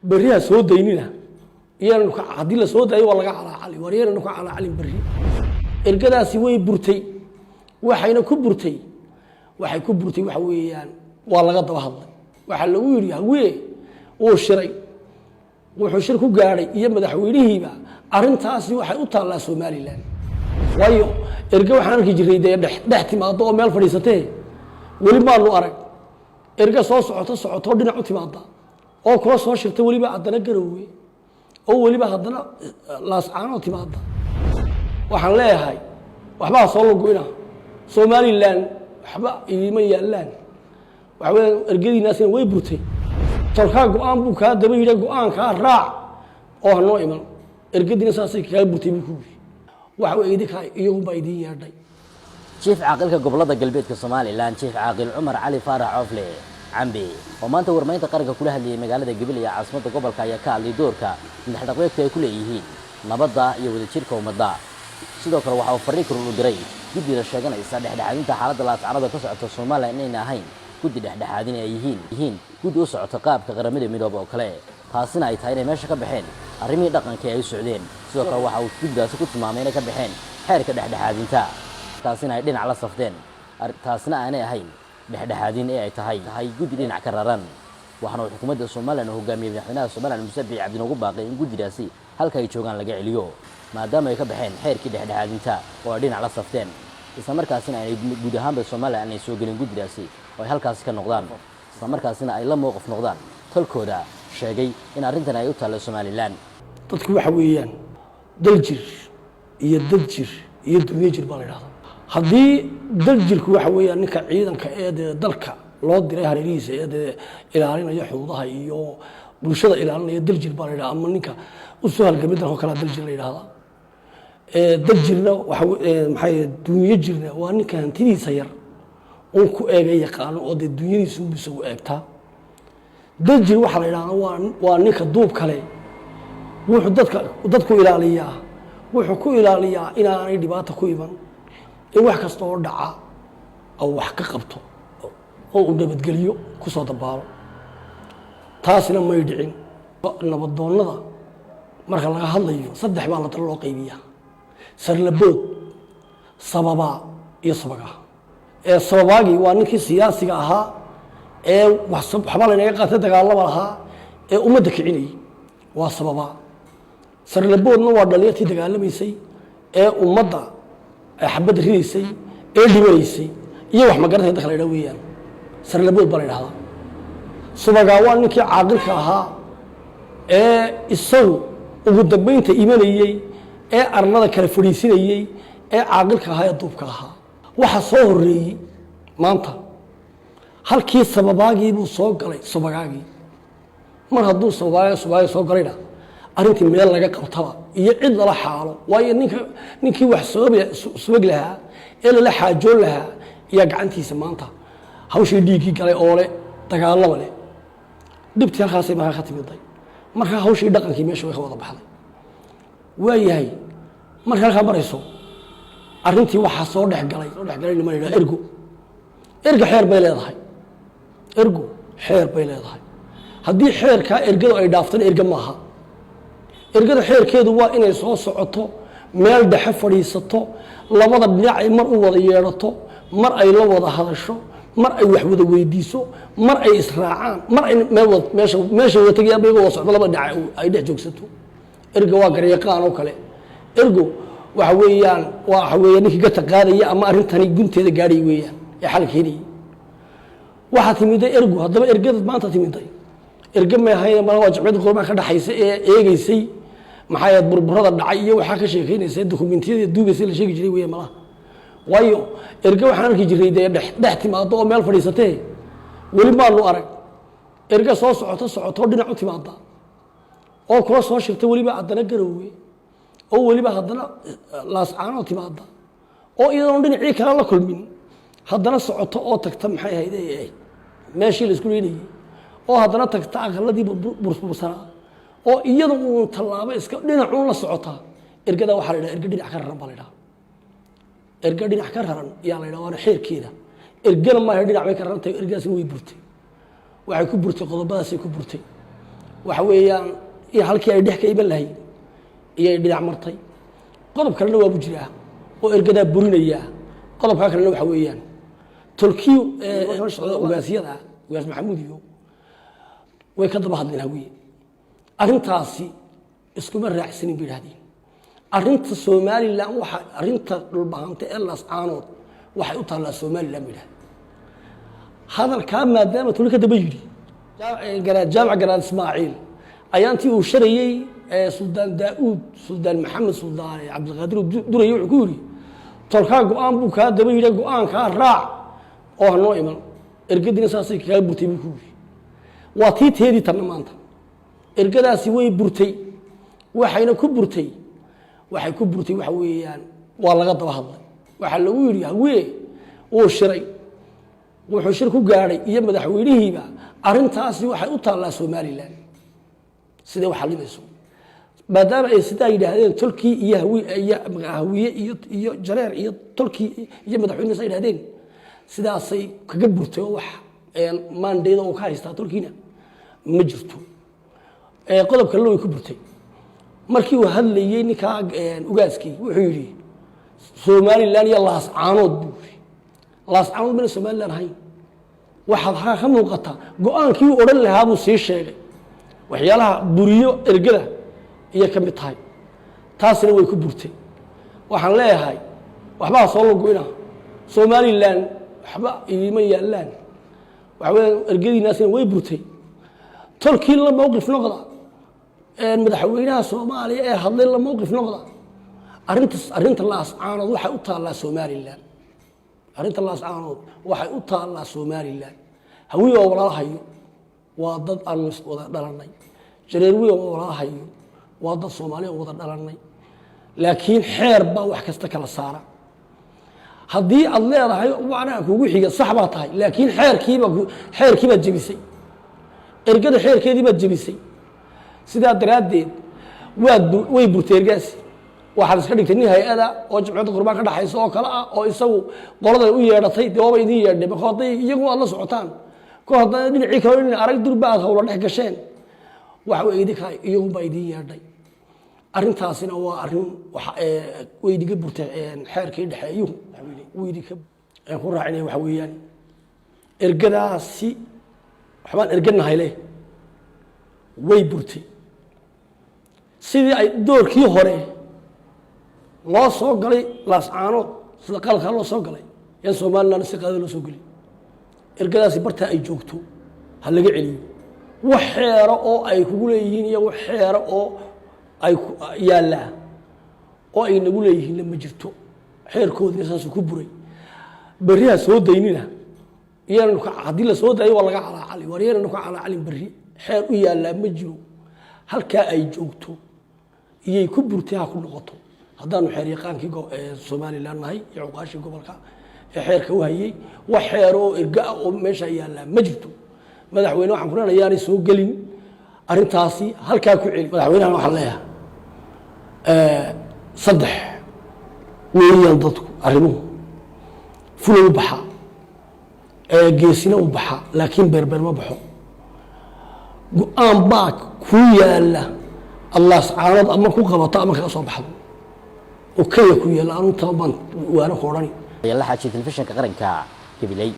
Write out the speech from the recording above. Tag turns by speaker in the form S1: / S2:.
S1: Berri ha soo daynina iyaananu ka, haddii la soo daayo waa laga calaacali. War iyaananu ka calaacalin berri. Ergadaasi way burtay. Waxayna ku burtay, waxay ku burtay waxa weeyaan waa laga daba hadlay. Waxaa lagu yidhi Hawiye wuu shiray, wuxuu shir ku gaadhay iyo madaxweynihiiba arrintaasi waxay u taallaa Somaliland. Waayo, erge waxaan arki jiray dee dhex dhex timaado oo meel fadhiisatee, weli maanu arag erge soo socoto socotoo dhinac u timaada oo kula soo shirta, weliba haddana Garowe oo weliba haddana Laascaanoo timaada. Waxaan leeyahay, waxbaa soo lagoyna Somaliland, waxba idiima yaallaan. Waxa weya ergadiinaasina way burtay. Tolkaa go-aan buu kaa daba yidhi, go-aankaa raac oo hanoo iman. Ergadiina saasay kaa burtay buu ku yidhi. Waxa wey idinkaa iyagunbaa idiin yeedhay.
S2: Jiif caaqilka gobolada galbeedka Somaliland, Jiif Caaqil Cumar Cali Faarax Coofle Cambe, oo maanta warmaynta qaranka kula hadlayay magaalada Gabiley ee caasimadda gobolka, ayaa ka hadlay doorka madaxdhaqameedka ay ku leeyihiin nabadda iyo wadajirka ummadda. Sidoo kale waxa uu fariin karun u diray guddida sheeganaysa dhexdhexaadinta xaaladda Laascanada ka socota Somaliland inayna ahayn guddi dhexdhexaadin, ay yihiin guddi u socota qaabka Qaramada Midoobe oo kale, taasina ay tahay inay meesha ka baxeen arrimihii dhaqanka ee ay u socdeen. Sidoo kale waxa uu guddidaasi ku tilmaamay inay ka baxeen xeerka dhexdhexaadinta, taasina ay dhinac la safteen, taasina aanay ahayn dhexdhexaadin ee ay tahay guddi dhinac ka raran. Waxaana uu xukuumadda Somaliland oo hogaamiyey madaxweynaha Somaliland Muuse Biixi Cabdi noogu baaqay in guddidaasi halka ay joogaan laga celiyo, maadaama ay ka baxeen xeerkii dhexdhexaadinta oo ay dhinac la safteen, isla markaasina aanay guud ahaanba Somaliland aanay soo gelin guddidaasi oo ay halkaasi ka noqdaan, isla markaasina ay la mowqif noqdaan tolkooda sheegay in arrintan ay u taallo Somaliland.
S1: Dadku waxa weeyaan dal jir iyo dad jir iyo dunyo jir baa la idhahdaa. Haddii dal jirku waxa weeyaan ninka ciidanka ee dee dalka loo diray hareerihiisa ee dee ilaalinaya xuduudaha iyo bulshada ilaalinaya, dal jir baa la yidhahda, ama ninka usoo halgamay dalka oo kalea dal jir la yidhahdaa. Dal jirna waxa maxay, dunyo jirna waa ninka hantidiisa yar uun ku eega yaqaano oo dee dunyadiisa unbu isagu eegtaa. Dal jir waxaa la yidhahdaa waa ninka duub kale. Wuxuu dadku ilaaliyaa, wuxuu ku ilaaliyaa inaanay dhibaata ku iman, in wax kasta oo dhaca oo wax ka qabto oo uu nabadgeliyo ku soo dabaalo. Taasina may dhicin. Nabadoonnada marka laga hadlayo, saddex baa la loo qaybiyaa: sarlabood, sababaa iyo sabagaa. Ee sababaagii waa ninkii siyaasiga ahaa ee waxba laynaga qaatay, dagaalama lahaa ee ummadda kicinayay, waa sababaa. Sarlaboodna waa dhalinyartii dagaalamaysay ee ummadda xabadda ridaysay ee dhimanaysay iyo wax magaratay dadka la yidhaha weeyaan, sarlabood baa la yidhahdaa. Subagaa waa ninkii caaqilka ahaa ee isagu ugu dambeynta imanayey ee arlada kala fadhiisinayey ee caaqilka ahaa ee duubka ahaa. Waxa soo horeeyey maanta halkii sababaagii buu soo galay subagaagii. Mar hadduu sababaagi soo galayna, arrintii meel laga qabtaba iyo cid lala xaalo, waayo ninkii wax subag lahaa ee lala xaajoon lahaa ayaa gacantiisa maanta hawshii dhiiggii galay oo le dagaalama leh. Dhibtii halkaasay markaa ka timiday. Markaa hawshii dhaqankii meesha way ka wada baxday. Waayahay, marka halkaa marayso arrintii waxaa soo dhex galay niman yidhaha ergo. Erga xeer bay leedahay, ergo xeer bay leedahay. Haddii xeerkaa ergadu ay dhaaftana, erge maaha. Ergada xeerkeedu waa inay soo socoto, meel dhexe fadhiisato, labada dhinac ay mar u wada yeedhato, mar ay la wada hadasho, mar ay wax wada weydiiso, mar ay israacaan, mar ay meel wada meesha wada tegayaan, iyagoo wada socdo labada dhinac ay dhex joogsato. Erga waa garyaqaan oo kale. Ergo waxa weeyaan waxa weeya ninkii gata qaadaya ama arrintani gunteeda gaadhay weeyaan ee xal keenayay. Waxaa timiday ergo. Haddaba ergada maanta timiday erge may ahayn, mala waa jimciyadda qurbaha ka dhaxaysa ee eegeysay maxaa yaad burburada dhacay iyo waxaa ka sheekeynaysa dokumentiyada duugaysay la sheegi jiray weeye malaha. Waayo, erge waxaan arki jiray dee dhex dhex timaado oo meel fadhiisatee, weli maanu arag erge soo socoto socotoo dhinac u timaada oo kula soo shirta, weliba haddana Garowe oo weliba haddana Laascaanoo timaada oo iyadoon dhinacii kale la kulmin haddana socoto oo tagta maxay ahayd meeshii la isku leynayey, oo haddana tagta aqaladii burbursanaa, oo iyada uun tallaabo iska dhinacuun la socota. Ergada waxaa la yidhaha erge dhinac ka raran baa la yidhaha. Erge dhinac ka raran ayaa la yidhaha, waana xeerkeeda. Ergena maaha, dhinac bay ka raran tahay. Ergadaasina way burtay. Waxay ku burtay qodobadaasay ku burtay. Waxa weeyaan in halkii ay dhex ka iman lahayd iyay dhinac martay. Qodob kalena waabu jiraa oo ergadaa burinaya. Qodobkaa kalena waxa weeyaan tolkii socda ugaasyada, Ugaas Maxamuud iyo way ka daba hadleen Hawiye. Arrintaasi iskuma raacsanin bay idhahdeen. Arrinta Somalilan, waxa arrinta Dhulbahante ee Laascaanood waxay u taallaa Somalilan bay idhahdeen. Hadalkaa maadaama toli ka daba yidhi Garaad Jaamac Garaad Ismaaciil, ayaantii uu sharayey Suldaan Daauud, Suldaan Maxamed, Suldaan Cabdilqaadir durayey, wuxuu ku yidhi: "Tolkaa go-aan buu kaa daba yidhi, go-aankaa raac oo hanoo iman." Ergadiina saasay kaga burtay buu ku yidhi. Waa tii teedii tanna maanta ergadaasi way burtay. Waxayna ku burtay, waxay ku burtay waxa weeyaan waa laga daba hadlay. Waxaa lagu yidhi Hawiye wuu shiray, wuxuu shir ku gaadhay iyo madaxweynihiiba arrintaasi waxay u taallaa Somalilan sidee u xalimayso. Maadaama ay sidaa yidhaahdeen tolkii iyo Hawiye iyo Jareer iyo tolkii iyo madaxweynihi saa yidhahdeen, sidaasay kaga burtay. Oo wax maandhayda oo ka haystaa tolkiina ma jirto. Qodob kalena way ku burtay. Markii uu hadlayey ninkaa ugaaskii, wuxuu yidhi Somalilan iyo Laascaanood buu yidhi. Laascaanood mana Somalilan ahayn. Waxaad haa ka muuqata go-aankii uu odhan lahaa buu sii sheegay. Waxyaalaha buriyo ergada iyay ka mid tahay, taasina way ku burtay. Waxaan leeyahay waxbaa soo lagoyna Somalilan, waxba idiima yaallaan. Waxa weya ergadiinaasina way burtay. Tolkii la mowqif noqda, madaxweynaha Soomaaliya ee hadlay la mowqif noqda. Arrinta Laascaanood waxay u taallaa Somalilan. Arrinta Laascaanood waxay u taallaa Somalilan. Hawiye oo walaalahayo, waa dad aanu wada dhalanay. Jareer wey oo walaalahayo, waa dad Soomaaliya oo wada dhalanay. Laakiin xeer baa wax kasta kala saara. Haddii aad leedahay macnaha kugu xiga, sax baa tahay, laakiin xeerkii baad jebisay, ergada xeerkeedii baad jebisay. Sidaa daraaddeed way burtay ergaasi. Waxaad iska dhigtay nin hay-ada oo Jimciyadda Qurbaan ka dhaxaysa oo kale ah oo isagu qoladan u yeedhatay. Dee waaba idin yeedhay marka hadday iyagu aad la socotaan ko haddana dhinacii kale in arag durba aad hawla dhex gasheen. Waxa wey idinka iyagunbaa idin yeedhay. Arrintaasina waa arrin way idinka burtay. Xeerkii dhexeeyuhu wuu idinka ku raacinaya. Waxa weeyaan ergadaasi waxbaan erganahay leh way burtay. Sidii ay doorkii hore loo soo galay Laascaanood, sida qaladkaa loo soo galay, yaan Somaliland si qalada loo soo gelin. Ergadaasi bartaa ay joogto ha laga celiyo. Wax xeero oo ay kugu leeyihiin iyo wax xeero oo ay yaallaa oo ay nagu leeyihiinna ma jirto. Xeerkoodina saasuu ku buray. Berri ha soo daynina. Iyaanu haddii la soo daayo waa laga calaacali. War yaananu ka calaacalin berri. Xeer u yaallaa ma jiro. Halkaa ay joogto iyay ku burtay ha ku noqoto. Haddaanu xeer yaqaankii Somalilan nahay iyo cuqaashii gobolka ee xeerka u hayey, wax xeero oo erga ah oo meesha yaallaa ma jirto. Madaxweyne waxaan ku leenahay yaanay soo gelin arrintaasi, halkaa ku celi. Madaxweynahan waxaan leeyahay saddex weeyaan dadku arrimuhu: fulay u baxa, geesina u baxa, laakiin beerbeer ma baxo. Go-aan baa kuu yaalla Allaascaanood ama ku qabato ama kaga soo baxdo oo kenya ku yaalla. Anu taba baan waana ku odhani.
S2: La xaajiy Telefishinka Qaranka, Gabiley.